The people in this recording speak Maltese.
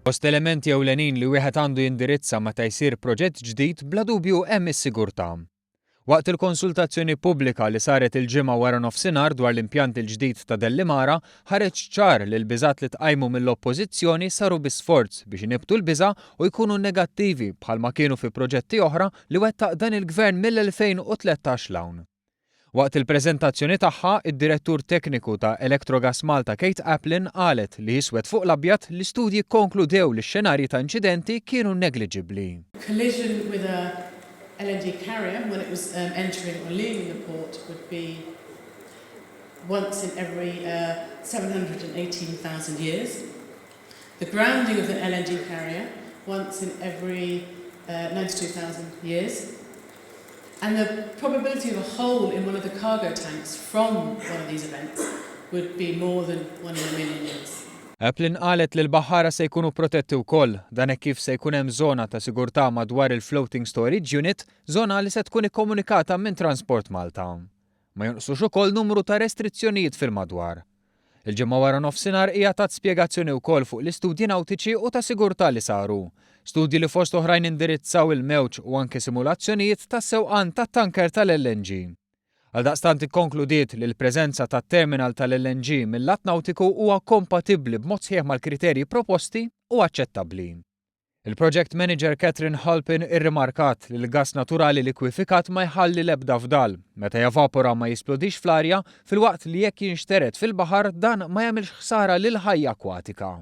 Fost elementi ewlenin li wieħed għandu jindirizza meta jsir proġett ġdid bla dubju hemm is-sigurtà. Waqt il-konsultazzjoni pubblika li saret il-Ġimgħa waranofsinhar dwar l-impjant il-ġdid ta' Dellimara, ħareġ ċar li l-biżgħat li tqajmu mill-Oppożizzjoni saru bi sforz biex inibbtu l-biża' u jkunu negattivi bħalma kienu fi proġetti oħra li wettaq dan il-Gvern mill-2013 'l hawn. Waqt il-preżentazzjoni tagħha, id-Direttur Tekniku ta' Electrogas Malta Kate Aplin qalet li iswed fuq l-abjad l-istudji kkonkludew li x-xenarji ta' inċidenti kienu negliġibbli. Collision with a LNG carrier when it was um, entering or leaving the port would be once in every uh, 718,000 years. The grounding of the LNG carrier once in every uh, 92,000 years. And the probability of a hole in one of the cargo tanks from one of these events would be more than one in a million years. Applin qalet li l-baħħara se jkunu protetti wkoll, dan hekk kif se jkun hemm żona ta' sigurtà madwar il-Floating Storage Unit, żona li se tkun ikkomunikata minn Transport Malta. Ma jonqsux ukoll numru ta' restrizzjonijiet fil-madwar. Il-Ġimgħa waranofsinhar hija tat spjegazzjoni wkoll fuq l-istudji nawtiċi u ta' sigurtà li saru. Studji li fost oħrajn indirizzaw il-mewġ u anke simulazzjonijiet tas-sewqan tat-tanker tal-LNG. Għaldaqstant ikkonkludiet li l-preżenza tat-terminal tal-LNG mil-lat nawtiku huwa kompatibbli b'mod sħiħ mal-kriterji proposti u aċċettabbli. Il-Project Manager Catherine Halpin irrimarkat li l-gass naturali likwifikat ma jħalli l-ebda fdal, meta javapora ma jisplodix fl-arja, filwaqt li jekk jinxtered fil-baħar dan ma jagħmilx ħsara lill-ħajja akkwatika.